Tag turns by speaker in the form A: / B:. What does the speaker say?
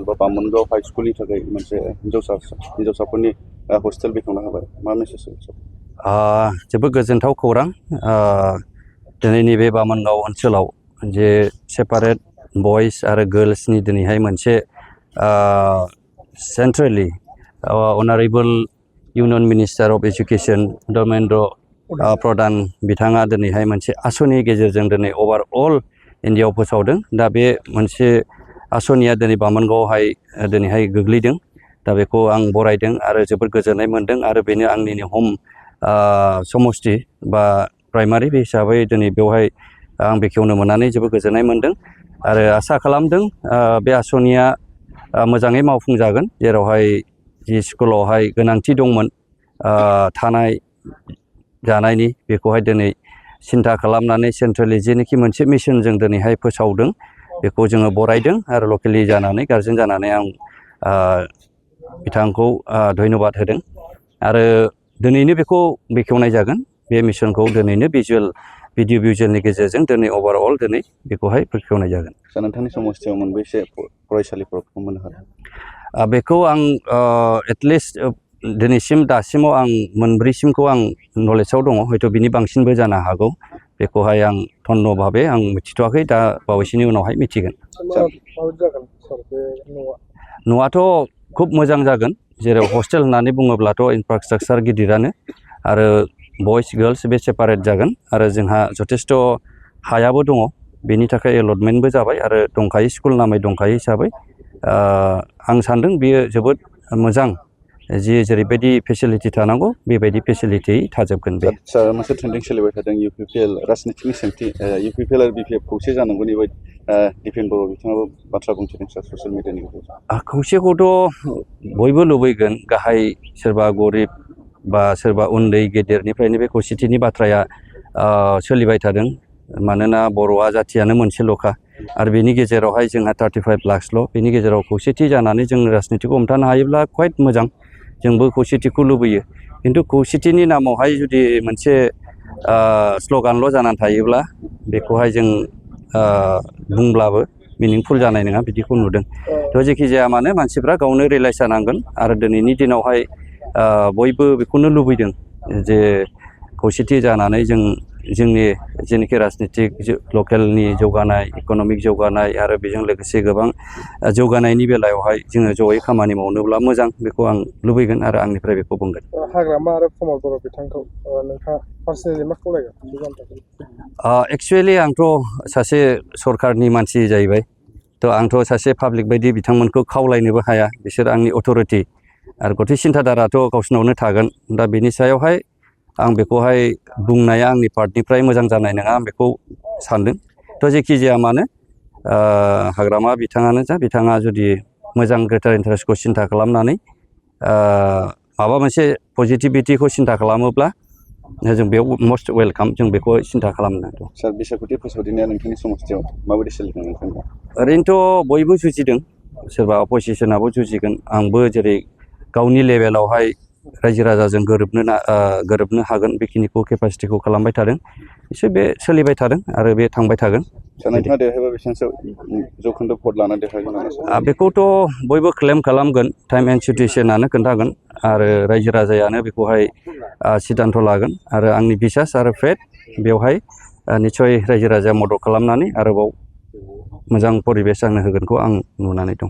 A: बा बामोनगाव हाई स्कुलनि थाखाय मोनसे हिन्जावसाफोरनि हस्टेल बेखेवना होबाय मा मेसेज
B: जोबोद गोजोनथाव खौरां दिनैनि बे बामोनगाव ओनसोलाव जे सेपारेट बयस आरो गर्ल्सनि दिनैहाय मोनसे सेन्ट्रेलि honourable union minister of education Dharmendra Pradhan बिथाङा दिनैहाय मोनसे आसनि गेजेरजों दिनै अभारअल इन्डियायाव फोसावदों दा बे मोनसे आसनिया दिनै बामोनगावआवहाय दिनैहाय गोग्लैदों दा बेखौ आं बरायदों आरो जोबोद गोजोननाय मोनदों आरो बेनो आंनिनो हम समष्टि बा प्राइमारि हिसाबै दिनै बेवहाय आं बेखेवनो मोननानै जोबोद गोजोननाय मोनदों आरो आसा खालामदों बे आसनिया मोजाङै मावफुंजागोन जेरावहाय जि स्कुलावहाय गोनांथि दंमोन थानाय जानायनि बेखौहाय दिनै सिन्था खालामनानै सेन्ट्रेलि जेनोखि मोनसे मिशनजों दिनैहाय फोसावदों बेखौ जोङो बरायदों आरो लकेलि जानानै गार्जेन जानानै आं बिथांखौ धन्यबाद होदों आरो दिनैनो बेखौ बेखेवनाय जागोन बे मिशनखौ दिनैनो भिडिअ भिजुवेलनि गेजेरजों दिनै अभारअल दिनै बेखौहाय बेखेवनाय जागोन
A: नोंथांनि समस्थियाव मोनबेसे फरायसालिफोरखौ मोननो हादों
B: बेखौ आं एटलिस्ट दासिमाव आं मोनब्रैसिमखौ आं नलेजाव दङ हयथ' बिनि बांसिनबो जानो हागौ बेखौहाय आं धन्य भाबै आं मिथिथ'वाखै दा बावैसोनि उनावहाय मिथिगोन न'आथ' खुब मोजां जागोन जेराव हस्टेल होननानै बुङोब्लाथ' इनफ्रास्ट्राक्चार गिदिरानो आरो बयस गार्ल्स बे सेपारेट जागोन आरो जोंहा जथेस्थ' हायाबो दङ बेनि थाखाय एलटमेन्टबो जाबाय आरो दंखायो स्कुल नामै दंखायो हिसाबै आं सान्दों बेयो जोबोद मोजां जेरैबायदि फेसिलिटि थानांगौ बेबायदि फेसिलिटि थाजोबगोन बे
A: सार मोनसे ट्रेन्डिं सोलिबाय थादों इउपिपिएल राजनितिनि सोंथि इउपिपिएल आरो बिपिएफ खौसे जानांगौनि बायदि दिपेन बर' बिथाङाबो बाथ्रा बुंथिदों सार ससियेल मिडियानि गेजेरजों
B: खौसेखौथ' बयबो लुबैगोन गाहाय सोरबा गरिब बा सोरबा उन्दै गेदेरनिफ्रायनो बे खौसेथिनि बाथ्राया सोलिबाय थादों मानोना बर'आ जाथियानो मोनसेल'खा आरो बेनि गेजेरावहाय जोंहा 35 लाखसल' बेनि गेजेराव खौसेथि जानानै जों राजनितिखौ हमथानो हायोब्ला क्वाइट मोजां जोंबो खौसेथिखौ लुबैयो खिन्थु खौसेथिनि नामावहाय जुदि मोनसे स्ल'गानल' जानानै थायोब्ला बेखौहाय जों बुंब्लाबो मिनिंफुल जानाय नङा बिदिखौ नुदों थ' जेखि जाया मानो मानसिफ्रा गावनो रियेलाइज जानांगोन आरो दिनैनि दिनावहाय बयबो बेखौनो लुबैदों जे खौसेथि जानानै जोंनि जेनोखि राजनितिक लकेलनि जौगानाय इक'नमिक जौगानाय आरो बेजों लोगोसे गोबां जौगानायनि बेलायावहाय जोङो जयै खामानि मावनोब्ला मोजां बेखौ आं लुबैगोन आरो आंनिफ्राय बेखौ बुंगोन
C: हाग्रामा आरो प्रमद बर' बिथांखौ नोंथाङा पार्सनेलि मा खावलायगोन
B: एक्सुवेलि आंथ' सासे सरकारनि मानसि जाहैबाय थ' आंथ' सासे पाब्लिक बायदि बिथांमोनखौ खावलायनोबो हाया बिसोर आंनि अथ'रिटि आरो गथै सिन्थाधाराथ' गावसिनावनो थागोन दा बेनि सायावहाय आं बेखौहाय बुंनाया आंनि पार्टनिफ्राय मोजां जानाय नङा आं बेखौ सानदों थ' जेखि जाया मानो हाग्रामा बिथाङानो जा बिथाङा जुदि मोजां ग्रेटार इन्टारेस्टखौ सिन्था खालामनानै माबा मोनसे पजिटिभिटिखौ सिन्था खालामोब्ला जों बेयाव मस्ट वेलकाम जों बेखौ सिन्था खालामनो
A: सार बिसायख'थि फोसावदिनाया नोंथांनि समस्थियाव माबायदि सोलिदों नोंथांनि
B: ओरैनोथ' बयबो जुजिदों सोरबा अपजिसनाबो जुजिगोन आंबो जेरै गावनि लेभेलावहाय रायजो राजाजों गोरोबनो हागोन बेखिनिखौ केपासिटिखौ खालामबाय थादों एसे बे सोलिबाय थादों आरो बे थांबाय थागोन
A: नोंथाङा देरहायोबा बेसेबांसो जौखोन्दो भट लाना देरहागोन
B: बेखौथ' बयबो क्लेम खालामगोन टाइम एन्ड सिटुवेसनानो खोन्थागोन आरो रायजो राजायानो बेखौहाय सिद्धान्त लागोन आरो आंनि बिसास आरो फेथ बेवहाय निस्सय रायजो राजाया मदद खालामनानै आरोबाव मोजां परिबेस आंनो होगोनखौ आं नुनानै दं